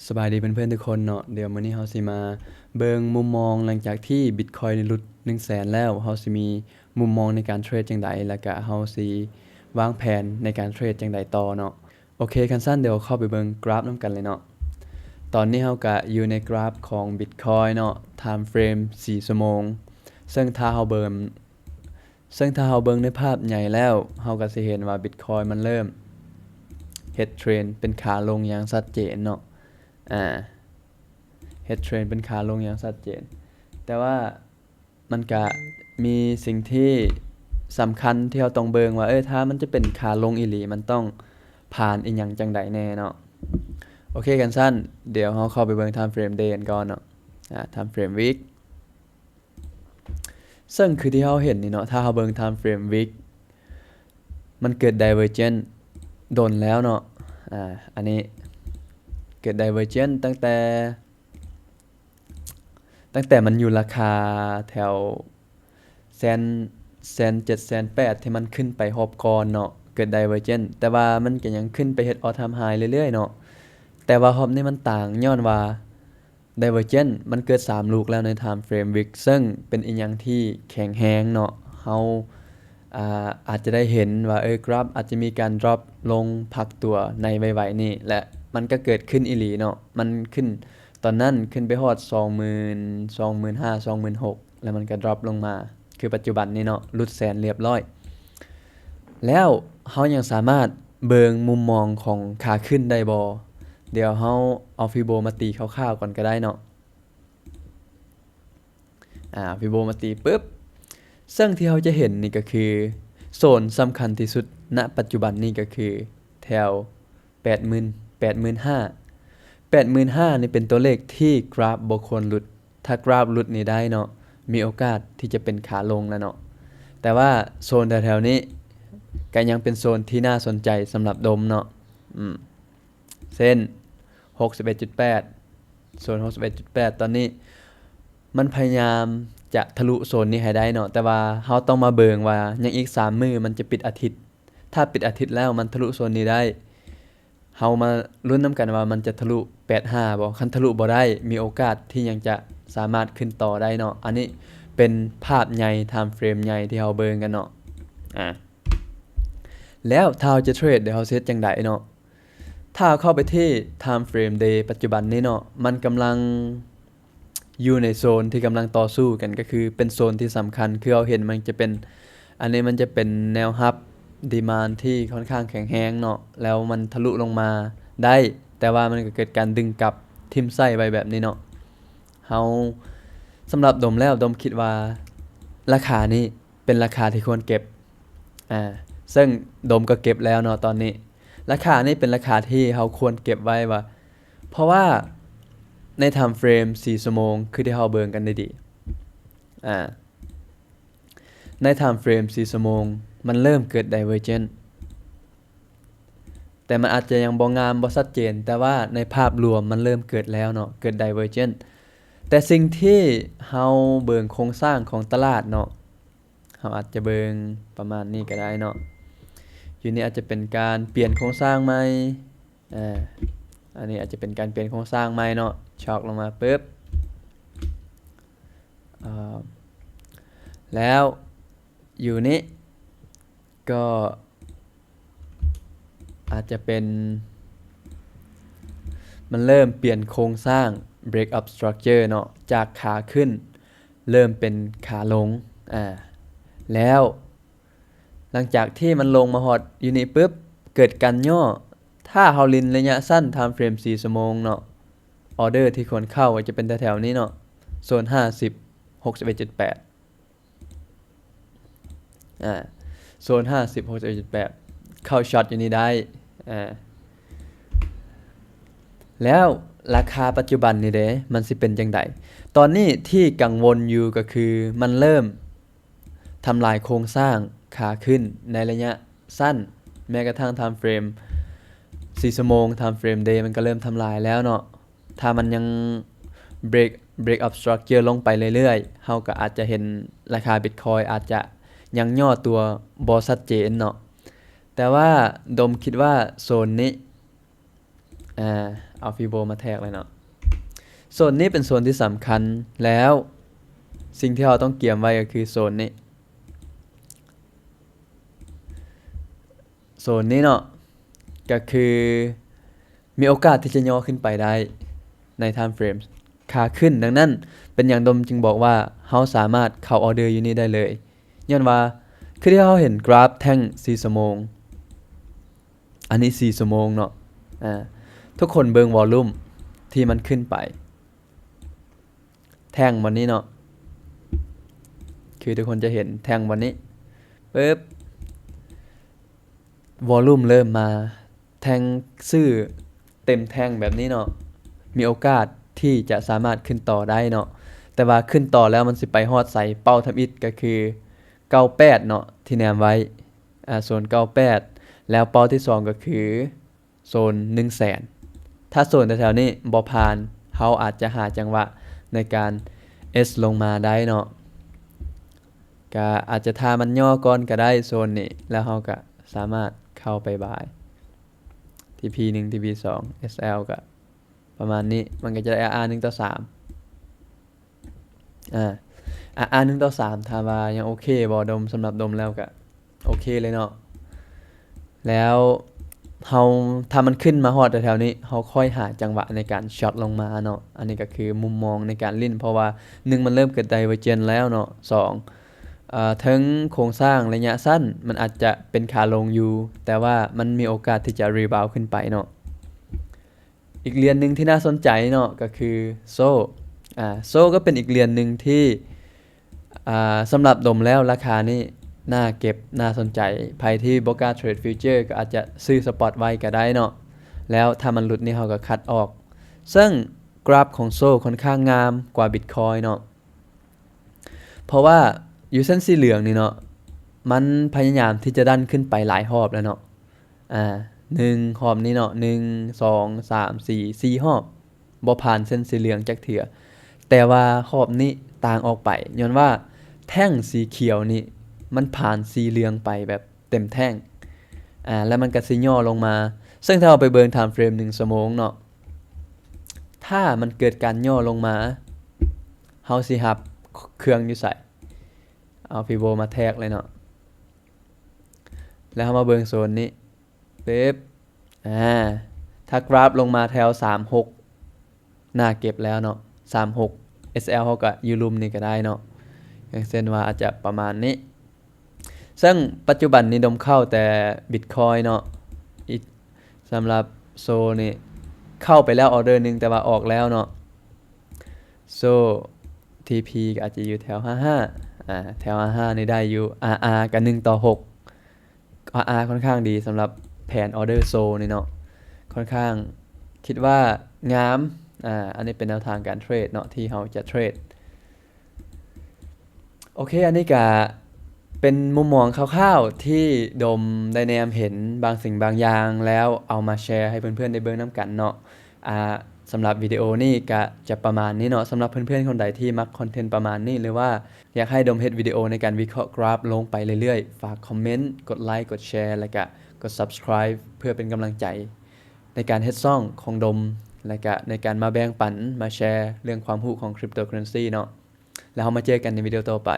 ສະບາຍດີເພື່ອນໆທຸກຄົນເນາະ, ດຽວມື້ນີ້ເຮົາຊິມາເບິ່ງມຸມມອງ ຫຼັງຈາກທີ່ບິດຄອຍນີ້ຫຼຸດໜຶ່ງແສນແລ້ວ ເຮົາຊິມີມຸມມອງໃນການເທຣດຈັ່ງໃດ ແລ້ວກະເຮົາຊິວາງແຜນໃນການເທຣດຈັ່ງໃດຕໍ່ເນາະ. ໂອເຄ ຄັນຊັ້ນດຽວເຂົ້າໄປເບິ່ງກຣາຟນຳກັນເລີຍເນາະ. ຕອນນີ້ເຮົາກະຢູ່ໃນກຣາຟຂອງບິດຄອຍເນາະ ທາມເຟຣມສີ່ຊົ່ວໂມງ ເຊິ່ງຖ້າເຮົາເບິ່ງ ເຊິ່ງຖ້າເຮົາເບິ່ງໃນພາບໃຫຍ່ແລ້ວ ເຮົາກໍຊິເຫັນວ່າບິດຄອຍມັນເລີ່ມເຮັດເທຣນເປັນຂາລົງຢ່າງຊັດເຈນເນາະ. ອາ ເຮັດເທຣນເປັນຂາລົງຢ່າງຊັດເຈນ ແຕ່ວ່າມັນກະມີສິ່ງທີ່ສຳຄັນທີ່ເຮົາຕ້ອງເບິ່ງວ່າ ເອີ ຖ້າມັນຈະເປັນຂາລົງອີ່ຫຼີ ມັນຕ້ອງຜ່ານອີ່ຫຍັງຈັ່ງໃດແດ່ເນາະ. ໂອເຄ ຄັນຊັ້ນ ດຽວເຮົາເຂົ້າໄປເບິ່ງທາມເຟຣມເດກັນກ່ອນເນາະ. ອາ ທາມເຟຣມວິກ ເຊິ່ງຄືທີ່ເຮົາເຫັນນີ້ເນາະ ຖ້າເຮົາເບິ່ງທາມເຟຣມວິກ ມັນເກີດໄດເວີເຈນດົນແລ້ວເນາະ. ອາ ອັນນີ້ເກີດໄດເວີເຈນຕັ້ງແຕ່ ຕັ້ງແຕ່ມັນຢູ່ລາຄາແຖວແສນ ແສນເຈັດ ແສນແປດ ທີ່ມັນຂຶ້ນໄປຮອບກ່ອນເນາະ ເກີດໄດເວີເຈນ ແຕ່ວ່າມັນກໍຍັງຂຶ້ນໄປເຮັດອໍທາມໄຮເລື້ອຍໆເນາະ. ແຕ່ວ່າຮອບນີ້ມັນຕ່າງ ຍ້ອນວ່າ ໄດເວີເຈນມັນເກີດສາມລູກແລ້ວໃນທາມເຟຣມວິກ ເຊິ່ງເປັນອີ່ຫຍັງທີ່ແຂງແຮງເນາະ. ເຮົາ ອາ ອາດຈະໄດ້ເຫັນວ່າ ເອີ ກຣາຟອາດຈະມີການດຣອບລົງພັກຕົວໃນໄວໆນີ້ ແລະ ມັນກໍເກີດຂຶ້ນອີ່ຫຼີເນາະ. ມັນຂຶ້ນ ຕອນນັ້ນຂຶ້ນໄປຮອດສອງໝື່ນ ສອງໝື່ນຫ້າ ສອງໝື່ນຫົກ ແລ້ວມັນກໍດຣອບລົງມາ ຄືປັດຈຸບັນນີ້ເນາະ ຫຼຸດແສນລຽບຮ້ອຍ. ແລ້ວເຮົາຍັງສາມາດເບິ່ງມຸມມອງຂອງຂາຂຶ້ນໄດ້ບໍ່? ດຽວເຮົາເອົາຟີໂບມາຕີຄ່າວໆກ່ອນກໍໄດ້ເນາະ. ອາ ຟີໂບມາຕີປຶບ ເຊິ່ງທີ່ເຮົາຈະເຫັນນີ້ກໍຄື ໂຊນສຳຄັນທີ່ສຸດ ນະປັດຈຸບັນນີ້ກໍຄື ແຖວແປດໝື່ນ ແປດໝື່ນຫ້າ ແປດໝື່ນຫ້ານີ້ເປັນຕົວເລກທີ່ກຣາຟບໍ່ຄວນຫຼຸດ. ຖ້າກຣາຟຫຼຸດນີ້ໄດ້ເນາະ ມີໂອກາດທີ່ຈະເປັນຂາລົງແລ້ວເນາະ. ແຕ່ວ່າໂຊນແຖວໆນີ້ກໍຍັງເປັນໂຊນທີ່ໜ້າສົນໃຈສຳລັບດົມເນາະ. ອືມ ເຊັ່ນ ຫົກສິບເອັດຈຸດແປດ ໂຊນ ຫົກສິບເອັດຈຸດແປດ ຕອນນີ້ມັນພະຍາຍາມຈະທະລຸໂຊນນີ້ໃຫ້ໄດ້ເນາະ. ແຕ່ວ່າເຮົາຕ້ອງມາເບິ່ງວ່າຍັງອີກສາມມື້ມັນຈະປິດອາທິດ. ຖ້າປິດອາທິດແລ້ວມັນທະລຸໂຊນນີ້ໄດ້ ເຮົາມາລຸ້ນນຳກັນວ່າມັນຈະທະລຸແປດຫ້າບໍ່? ຄັນທະລຸບໍ່ໄດ້ ມີໂອກາດທີ່ຍັງຈະສາມາດຂຶ້ນຕໍ່ໄດ້ເນາະ. ອັນນີ້ເປັນພາບໃຫຍ່ ທາມເຟຣມໃຫຍ່ທີ່ເຮົາເບິ່ງກັນເນາະ. ອາ ແລ້ວຖ້າເຮົາຈະເທຣດ ດຽວເຮົາຊິເຮັດຈັ່ງໃດເນາະ? ຖ້າເຮົາເຂົ້າໄປທີ່ທາມເຟຣມເດປັດຈຸບັນນີ້ເນາະ ມັນກຳລັງ ຢູ່ໃນໂຊນທີ່ກຳລັງຕໍ່ສູ້ກັນ ກໍຄືເປັນໂຊນທີ່ສຳຄັນ ຄືເຮົາເຫັນມັນຈະເປັນ ອັນນີ້ມັນຈະເປັນແນວຮັບ ດີມານ ທີ່ຄ່ອນຂ້າງແຂງແຮງເນາະ ແລ້ວມັນທະລຸລົງມາໄດ້ ແຕ່ວ່າມັນກໍເກີດການດຶງກັບຖິ້ມໃສ່ໄວ້ແບບນີ້ເນາະ. ເຮົາ ສຳລັບດົມແລ້ວ ດົມຄິດວ່າລາຄານີ້ເປັນລາຄາທີ່ຄວນເກັບ ອາ ເຊິ່ງດົມກໍເກັບແລ້ວເນາະຕອນນີ້. ລາຄານີ້ເປັນລາຄາທີ່ເຮົາຄວນເກັບໄວ້ວ່າ ເພາະວ່າໃນທາມເຟຣມສີ່ຊົ່ວໂມງ ຄືທີ່ເຮົາເບິ່ງກັນດີໆ ອາ ໃນທາມເຟຣມສີ່ຊົ່ວໂມງ ມັນເລີ່ມເກີດໄດເວີເຈນ ແຕ່ມັນອາດຈະຍັງບໍ່ງາມ ບໍ່ຊັດເຈນ ແຕ່ວ່າໃນພາບລວມມັນເລີ່ມເກີດແລ້ວເນາະ ເກີດໄດເວີເຈນ. ແຕ່ສິ່ງທີ່ເຮົາເບິ່ງໂຄງສ້າງຂອງຕະຫຼາດເນາະ ເຮົາອາດຈະເບິ່ງປະມານນີ້ກໍໄດ້ເນາະ. ຢູ່ນີ້ອາດຈະເປັນການປ່ຽນໂຄງສ້າງໃໝ່ ອາ ອັນນີ້ອາດຈະເປັນການປ່ຽນໂຄງສ້າງໃໝ່ເນາະ ຊັອກລົງມາປຶບ ອາ ແລ້ວຢູ່ນີ້ກໍອາດຈະເປັນ ມັນເລີ່ມປ່ຽນໂຄງສ້າງ break up structure ເນາະ ຈາກຂາຂຶ້ນ ເລີ່ມເປັນຂາລົງ ອາ ແລ້ວຫຼັງຈາກທີ່ມັນລົງມາຮອດຢູ່ນີ້ປຶບ ເກີດການຫຍໍ້. ຖ້າເຮົາຫຼິ້ນໄລຍະສັ້ນ ທາມເຟຣມສີ່ຊົ່ວໂມງເນາະ ອໍເດີທີ່ຄວນເຂົ້າກໍຈະເປັນແຖວໆນີ້ເນາະ ໂຊນຫ້າສິບ ຫົກສິບເອັດຈຸດແປດ ອາ ໂຊນຫ້າສິບ ຫົກສິບເອັດຈຸດແປດ ເຂົ້າຊັອດຢູ່ນີ້ໄດ້ ອາ ແລ້ວລາຄາປັດຈຸບັນນີ້ເດ ມັນຊິເປັນຈັ່ງໃດ? ຕອນນີ້ທີ່ກັງວົນຢູ່ກໍຄືມັນເລີ່ມທຳລາຍໂຄງສ້າງຂາຂຶ້ນໃນໄລຍະສັ້ນ ແມ້ກະທັ່ງທາມເຟຣມສີ່ຊົ່ວໂມງ ທາມເຟຣມເດ ມັນກໍເລີ່ມທຳລາຍແລ້ວເນາະ. ຖ້າມັນຍັງ break break up structure ລົງໄປເລື້ອຍໆ ເຮົາກໍອາດຈະເຫັນລາຄາບິດຄອຍອາດຈະຍັງຫຍໍ້ຕົວບໍ່ຊັດເຈນເນາະ. ແຕ່ວ່າດົມຄິດວ່າໂຊນນີ້ ອາ ເອົາຟີໂບມາແທກເລີຍເນາະ. ໂຊນນີ້ເປັນໂຊນທີ່ສຳຄັນ ແລ້ວສິ່ງທີ່ເຮົາຕ້ອງກຽມໄວ້ກໍຄືໂຊນນີ້ ໂຊນນີ້ເນາະ ກໍຄືມີໂອກາດທີ່ຈະຫຍໍ້ຂຶ້ນໄປໄດ້ໃນ time frame ຂາຂຶ້ນ. ດັ່ງນັ້ນ ເປັນຫຍັງດົມຈຶ່ງບອກວ່າເຮົາສາມາດເຂົ້າອອເດີຢູ່ນີ້ໄດ້ເລີຍ? ຍ້ອນວ່າຄືທີ່ເຮົາເຫັນກຣາຟແທ່ງສີ່ຊົ່ວໂມງ ອັນນີ້ສີ່ຊົ່ວໂມງເນາະ ອາ ທຸກຄົນເບິ່ງວໍລຸ່ມທີ່ມັນຂຶ້ນໄປ ແທ່ງບ່ອນນີ້ເນາະ ຄືທຸກຄົນຈະເຫັນແທ່ງບ່ອນນີ້ ປຶບ ວໍລຸ່ມເລີ່ມມາ ແທ່ງຊື້ເຕັມແທ່ງແບບນີ້ເນາະ ມີໂອກາດທີ່ຈະສາມາດຂຶ້ນຕໍ່ໄດ້ເນາະ. ແຕ່ວ່າຂຶ້ນຕໍ່ແລ້ວມັນຊິໄປຮອດໃສ? ເປົ້າທຳອິດກໍຄືເກົ້າແປດເນາະ ທີ່ແນມໄວ້ ອາ ໂຊນເກົ້າແປດ ແລ້ວເປົ້າທີສອງກໍຄືໂຊນໜຶ່ງແສນ. ຖ້າໂຊນແຖວໆນີ້ບໍ່ຜ່ານ ເຮົາອາດຈະຫາຈັງຫວະໃນການເອສລົງມາໄດ້ເນາະ. ກະອາດຈະຖ້າມັນຫຍໍ້ກ່ອນກະໄດ້ໂຊນນີ້ ແລ້ວເຮົາກະສາມາດເຂົ້າໄປບາຍ ທີພີໜຶ່ງ ທີພີສອງ ເອສແອລ ກະປະມານນີ້ ມັນກະຈະໄດ້ອາອາໜຶ່ງຕໍ່ສາມ ອາ ອາອາໜຶ່ງຕໍ່ສາມ ຖ້າວ່າຍັງໂອເຄບໍ່ດົມ? ສຳລັບດົມແລ້ວກະໂອເຄເລີຍເນາະ. ແລ້ວເຮົາ ຖ້າມັນຂຶ້ນມາຮອດແຖວໆນີ້ ເຮົາຄ່ອຍຫາຈັງຫວະໃນການຊັອດລົງມາເນາະ. ອັນນີ້ກໍຄືມຸມມອງໃນການຫຼິ້ນ ເພາະວ່າໜຶ່ງ ມັນເລີ່ມເກີດ divergence ແລ້ວເນາະ ສອງ ເອີ ເທິງໂຄງສ້າງໄລຍະສັ້ນມັນອາດຈະເປັນຂາລົງຢູ່ ແຕ່ວ່າມັນມີໂອກາດທີ່ຈະ rebound ຂຶ້ນໄປເນາະ. ອີກຫຼຽນໜຶ່ງທີ່ໜ້າສົນໃຈເນາະ ກໍຄືໂຊ ອາ ໂຊກໍເປັນອີກຫຼຽນໜຶ່ງທີ່ ອາ ສຳລັບດົມແລ້ວລາຄານີ້ໜ້າເກັບ ໜ້າສົນໃຈ. ໃຜທີ່ບໍ່ກ້າເທຣດຟິວເຈີ ກໍອາດຈະຊື້ສະປອດໄວ້ກໍໄດ້ເນາະ. ແລ້ວຖ້າມັນຫຼຸດນີ້ ເຮົາກໍຄັດອອກ. ເຊິ່ງກຣາຟຂອງໂຊຂ້ອນຂ້າງງາມກວ່າບິດຄອຍເນາະ ເພາະວ່າຢູ່ເສັ້ນສີເຫຼືອງນີ້ເນາະ ມັນພະຍາຍາມທີ່ຈະດັນຂຶ້ນໄປຫຼາຍຮອບແລ້ວເນາະ. ອາ ໜຶ່ງ ຮອບນີ້ເນາະ ໜຶ່ງ ສອງ ສາມ ສີ່ ສີ່ຮອບ ບໍ່ຜ່ານເສັ້ນສີເຫຼືອງຈັກເທື່ອ. ແຕ່ວ່າຮອບນີ້ຕ່າງອອກໄປ ຍ້ອນວ່າແທ່ງສີຂຽວນີ້ມັນຜ່ານສີເຫຼືອງໄປແບບເຕັມແທ່ງ ອາ ແລ້ວມັນກໍຊິຫຍໍ້ລົງມາ. ເຊິ່ງຖ້າເຮົາໄປເບິ່ງ time frame ໜຶ່ງຊົ່ວໂມງເນາະ ຖ້າມັນເກີດການຫຍໍ້ລົງມາ ເຮົາຊິຮັບເຄື່ອງຢູ່ໃສ? ເອົາຟີໂບມາແທກເລີຍເນາະ ແລ້ວເຮົາມາເບິ່ງໂຊນນີ້ ປຶບ ອາ ຖ້າກຣາຟລົງມາແຖວສາມຫົກ ໜ້າເກັບແລ້ວເນາະ ສາມຫົກ ເອສແອລ ເຮົາກະຢູ່ລຸ່ມນີ້ກະໄດ້ເນາະ ຢ່າງເຊັ່ນວ່າອາດຈະປະມານນີ້. ເຊິ່ງປັດຈຸບັນນີ້ດົມເຂົ້າແຕ່ບິດຄອຍເນາະ ອີກ ສຳລັບໂຊນີ້ເຂົ້າໄປແລ້ວອອເດີໜຶ່ງ ແຕ່ວ່າອອກແລ້ວເນາະ. ໂຊ ທີພີ ກໍອາດຈະຢູ່ແຖວຫ້າຫ້າ ອາ ແຖວຫ້າຫ້ານີ້ໄດ້ຢູ່ ອາອາ ກໍໜຶ່ງຕໍ່ຫົກ ອາອາ ຂ້ອນຂ້າງດີສຳລັບແຜນອອເດີໂຊນີ້ເນາະ ຂ້ອນຂ້າງຄິດວ່າງາມ. ອາ ອັນນີ້ເປັນແນວທາງການເທຣດເນາະ ທີ່ເຮົາຈະເທຣດ. ໂອເຄ ອັນນີ້ກະເປັນມຸມມອງຄ່າວໆທີ່ດົມໄດ້ແນມເຫັນບາງສິ່ງບາງຢ່າງ ແລ້ວເອົາມາແຊໃຫ້ເພື່ອນໆໄດ້ເບິ່ງນຳກັນເນາະ. ອາ ສຳລັບວິດີໂອນີ້ກະຈະປະມານນີ້ເນາະ. ສຳລັບເພື່ອນໆຄົນໃດທີ່ມັກຄອນເທັນປະມານນີ້ ຫຼືວ່າຢາກໃຫ້ດົມເຮັດວິດີໂອໃນການວິເຄາະກຣາຟລົງໄປເລື້ອຍໆ ຝາກຄອມເມັນ ກົດໄລຄ໌ ກົດແຊ ແລະກະກົດ subscribe ເພື່ອເປັນກຳລັງໃຈໃນການເຮັດຊ່ອງຂອງດົມ ແລະກະໃນການມາແບ່ງປັນ ມາແຊເລື່ອງຄວາມຮູ້ຂອງ cryptocurrency ເນາະ. ແລ້ວເຮົາມາເຈີກັນໃນວິດີໂອຕໍ່ໄປ.